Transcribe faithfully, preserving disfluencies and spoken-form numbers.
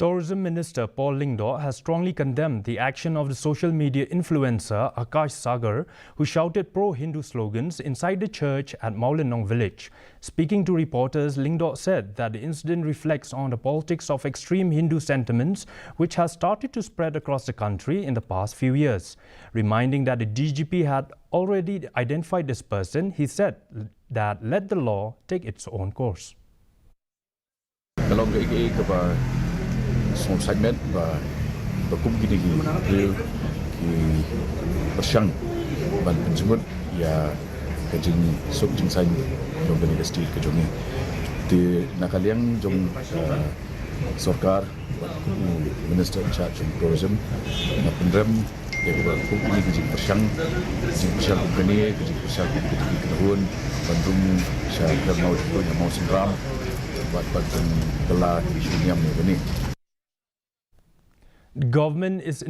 Tourism Minister Paul Lyngdoh has strongly condemned the action of the social media influencer Akash Sagar, who shouted pro-Hindu slogans inside the church at Mawlynnong village. Speaking to reporters, Lyngdoh said that the incident reflects on the politics of extreme Hindu sentiments, which has started to spread across the country in the past few years. Reminding that the D G P had already identified this person, he said that let the law take its own course. Ka long kaei kaei kaba sngewsih met ba, ba kum kine ki briew ki pyrshang ban pynjemut ïa ka jingsuk jingsaiñ jong kane ka state ka jong ngi. Te na ka liang jong, eh, sorkar bad u Minister in charge jong tourism, nga pynrem ïa kaba kum kine ki jingpyrshang, jingpyrshang kum kane, ki jingpyrshang kum kine ki kynhun ban rung sha ka Mawjyngbun, Mawsynram bad ban rung kylla ki shu niam ïa kane. The government is